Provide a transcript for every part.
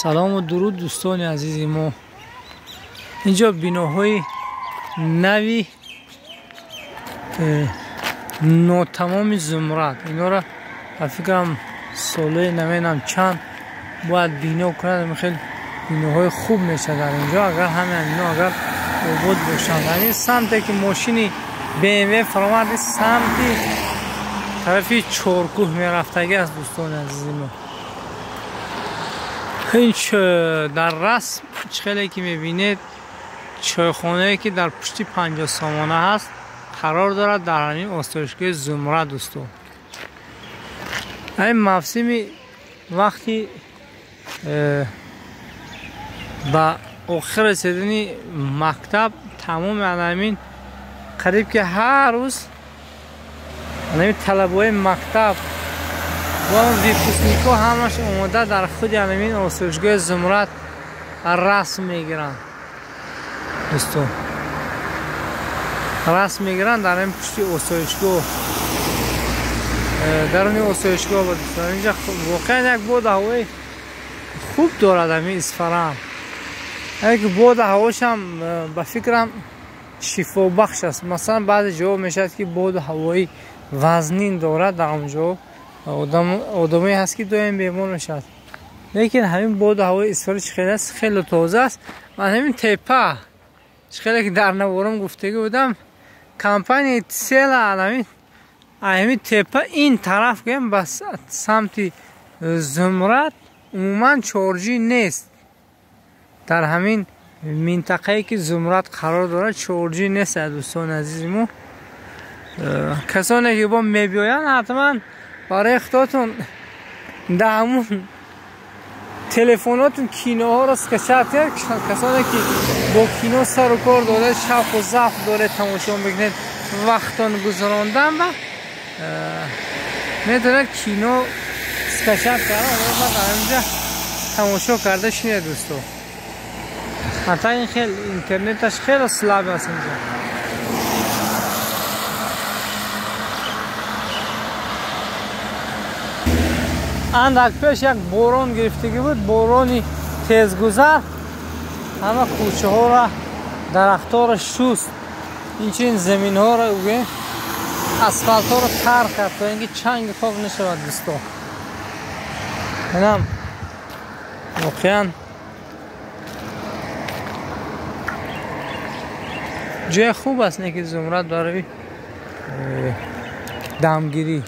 Салому дуруд, дӯстони азизи мо. Инҷо биноҳои нави нотамоми Зумрад. Инора ба фикрам солаи намедонам чанд бояд бино кунад. Хеле биноҳои хуб мешавад дар инҷо, агар ҳамаи ино агар обод бошанд. Ҳамин самте ки мошини BMW фаромад, самти тарафи Чоркӯҳ мерафтагӣ аст, дӯстони азизи мо. Ин дар расм чӣ хеле ки мебинед, чойхонае ки дар пушти 50 сомона ҳаст, қарор дорад дар ҳамин осоишгоҳи Зумрад, дӯстон. Ҳамин мавсими вақти ба охир расидани мактаб тамоми ҳамин қариб ки ҳар рӯз ҳамин талабаҳои мактаб ва выпускник ҳо ҳамаш омода дар худи ҳамин осоишгоҳи Зумрад расм мегиранд, дӯстон. Расм мегиранд дар ин пушти осоишгоҳ, даруни осоишгоҳ. Ба дӯстон, инҷа воқеан як боду ҳавои хуб дорад ҳамин Исфара. Як боду ҳавошам ба фикрам шифобахш аст. Масалан, баъзе ҷоҳо мешавад ки боду ҳавои вазнин дорад, дар он ҷо одамое ҳаст ки доим бемор мешавад. Лекин ҳамин боду ҳавои Исфара чӣ хеле аст, хеле тоза аст. Ман ҳамин тепа чӣ хеле ки дар наворам гуфтагӣ будам, компанияи Тсела ҳамин тепа ин тараф гӯем ба самти Зумрад умуман 4G нест. Дар ҳамин минтақае ки Зумрад қарор дорад 4G нест, дӯстони азизи мо. Касоне ки бо мебиёянд, ҳатман барои худотон дар ҳамун телефонотон киноҳоро скачать кунед. Касоне ки бо кино сару кор доред, шавқу завқ доред, тамошо мекунед, вақтон гузарондан ба метавонед кино скачать карда ва дар инҷа тамошо карда шинед, дӯсто. Ҳатто ин хел интернеташ хеле слаб аст инҷа. Андак пеш як борон гирифтагӣ буд, борони тезгузар ҳама кӯчаҳоро, дарахтҳоро шуст, инчунин заминҳоро, гӯем, асфалтҳоро тар кард, то ин ки чанги хок нашавад, дӯсто. Инам воқеан ҷои хуб аст, не ки Зумрад барои дамгирӣ.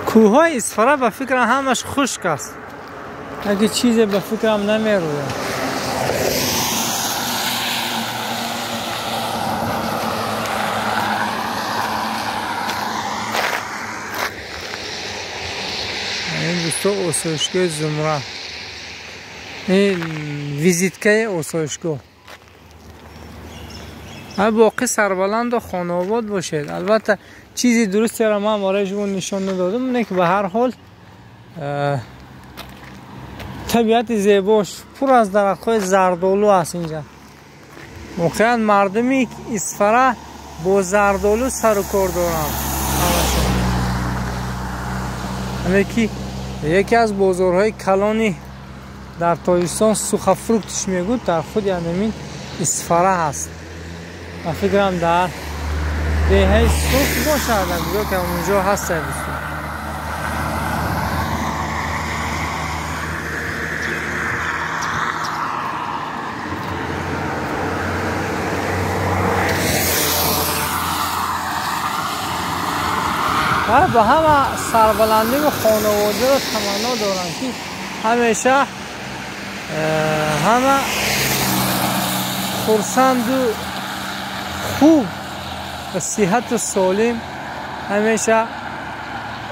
Кӯҳҳои Исфара ба фикрам ҳамаш хушк аст, аги чизе ба фикрам намерӯяд. Ин дӯсто осоишгоҳи Зумрад, ин визиткаи осоишгоҳ. Боқӣ сарбаланду хонаобод бошед. Албатта чизи дурустеро ман барои шумо нишон надодам, не ки ба ҳар ҳол табиати зебош пур аз дарахтҳои зардолу аст инҷа. Воқеан мардуми Исфара бо зардолу сару кор доранд. Ки яке аз бозорҳои калони дар Тоҷикистон сухофруктш мегӯд, дар худи ҳамин Исфара ҳаст. Ба фикрам дар деҳаи Сурх бошад, гӯё ки онҷо ҳаст, дӯстон. Ба ҳама сарбаландиву хонаводаро таманно дорам, ки ҳамеша ҳама хурсанду хуб ва сиҳату солим ҳамеша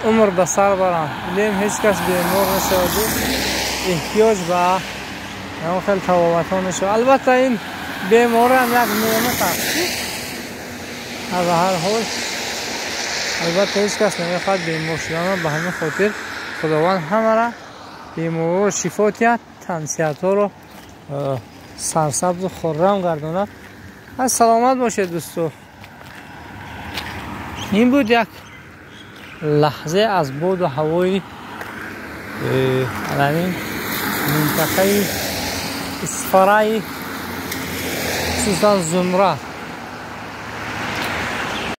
умр ба сар баранд. Илем ҳеҷ кас бемор нашаваду эҳтиёҷ ба он хел табобатҳо нашавад. Албатта ин бемориам як неъмат аст. Ба ҳар ҳол албатта ҳеҷ кас намехоҳад бемор шудан. Ба ҳамин хотир Худованд ҳамаро беморро шифо диҳад, тансиҳатҳоро сарсабзу хуррам гардонад. Саломат бошед, дӯсто. Ин буд як лаҳза аз боду ҳавои Ҳамин минтақаи Исфараи, хусусан Зумра.